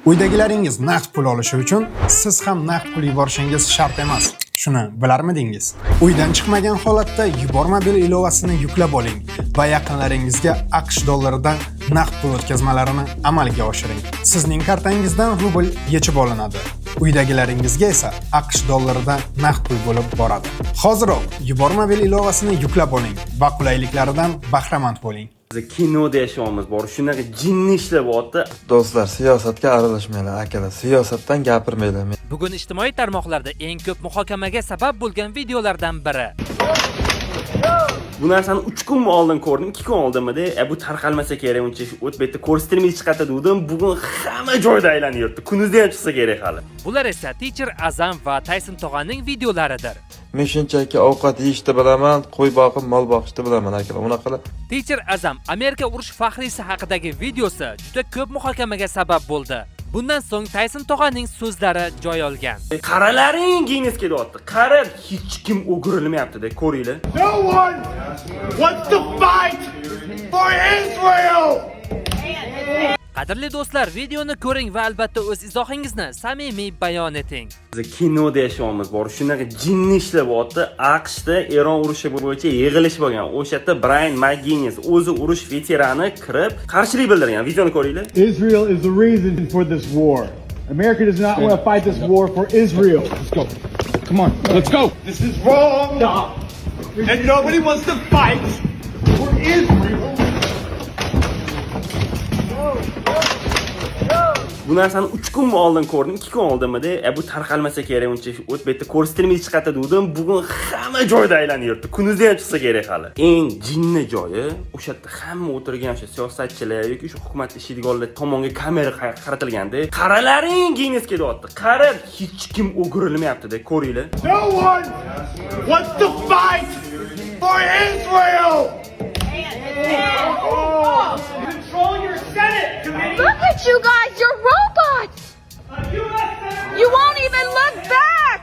Uydagilaringiz naqd pul olishi uchun siz ham naqd pul yuborishingiz shart emas. Shuni bilarmidingiz? Uydan chiqmagan holatda Yubor mobil ilovasini yuklab oling va yaqinlaringizga AQSh dollaridan naqd pul o'tkazmalarini amalga oshiring. Sizning kartangizdan rubl yechib olinadi. Uydagilaringizga esa AQSh dollaridan naqd pul bo'lib boradi. Hoziroq Yubor mobil ilovasini yuklab oling va qulayliklaridan bahramand bo'ling. Biz kinoda yashayapmiz, bor shunaqa jinni ishlayapti. Do'stlar, siyosatga aralashmanglar, akalar. Siyosatdan gapirmanglar. Bugun ijtimoiy tarmoqlarda eng ko'p muhokamaga sabab bo'lgan videolardan biri. Bu narsani 3 kun oldin ko'rdim, 2 kun oldinmidi? Bu tarqalmasa kerak uncha, o't bu yerda ko'rsatilmay chiqadi dedim. Bugun hamma joyda aylanib yuribdi. Kunuzda ham chiqsa kerak hali. Bular esa Teacher Azam va Tayson tog'aning videolaridir. Men shunchaki ovqat yeyishni bilaman, qo'y boqib, mol boqishni bilaman, akalar. Unaqa Teacher Azam Amerika urush faxriysi haqidagi videosi juda ko'p muhokamaga sabab bo'ldi. Bundan so'ng Tayson tog'aning so'zlari joy olgan. Qaralaring, Ginnes kelyapti. Qara, hech kim o'girilmayapti-da, ko'ringlar. No one wants to fight for Israel! Qadrli do'stlar, videoni ko'ring va albatta o'z izohingizni samimiy bayon eting. Biz kinoda yashayapmiz, bor shunaqa jinni ishlayapti. AQShda Eron urushi bo'yicha yig'ilish bo'lgan. O'sha yerda Brian McGinnis o'zi urush veterani kirib qarshilik bildirgan. Videoni ko'ringlar. Israel is the reason for this war. America does not want to fight this war for Israel. Let's go. Come on, let's go. This is wrong. Stop. And nobody wants to fight for Israel. Bu narsani 3 kun oldin ko'rdim, 2 kun oldinmidi? Bu tarqalmasa kerak uncha, o't bu yerda ko'rsatilmay chiqadi dedim. Bugun hamma joyda aylanib yuribdi. Kunuzda ham chiqsa kerak hali. Eng jinni joyi, o'sha yerda hamma o'tirgan o'sha siyosatchilar yoki o'sha hukumatda ishlaydiganlar tomonga kamera qaratilganda, qaralaring, Ginnes kelyapti. Qara, hech kim o'girilmayapti-da, ko'ringlar. No one wants to fight for Israel. Control your Senate committee. Look at you guys, you're robots! You won't even look back!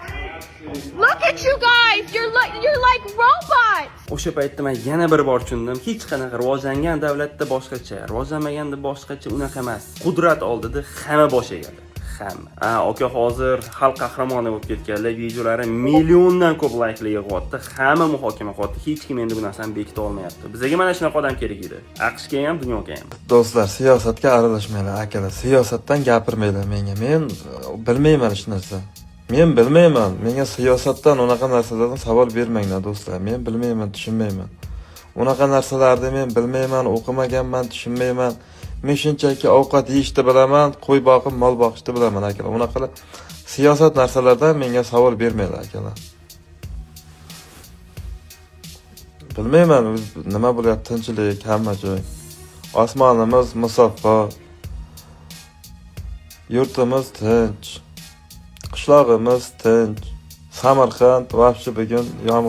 Look at you guys, you're like robots! O'sha paytda men yana bir bor tushundim. Hech qanaqa rivojlangan davlatda boshqacha, rivojlanmaganda boshqacha, unaqa emas. Qudrat oldida hamma bosh egadi. Hamma. A, aka hozir xalq qahramoni bo'lib ketganlar, videolari milliondan ko'p layklar yig'yapti. Hamma muhokama qilyapti. Hech kim endi bu narsani bekita olmayapti. Bizga mana shunaqa odam kerak edi. AQShga ham, dunyoga ham. Do'stlar, siyosatga aralashmanglar, akalar. Siyosatdan gapirmanglar menga. Men bilmayman hech narsa. Men bilmayman. Menga siyosatdan, unaqa narsalardan savol bermanglar, do'stlar. Men bilmayman, tushunmayman. Unaqa narsalarni men bilmayman, o'qimaganman, tushunmayman. Men shunchaki ovqat yeyishni bilaman, qo'y boqib, mol boqishni bilaman, akalar. Unaqa siyosat narsalardan menga savol bermanglar, akalar. Bilmayman, nima bo'lyapti, tinchlik, hamma joy. Osmonimiz musaffo. Yurtimiz tinch. Qishlog'imiz tinch. Samarqand вообще bugun yomg'ir.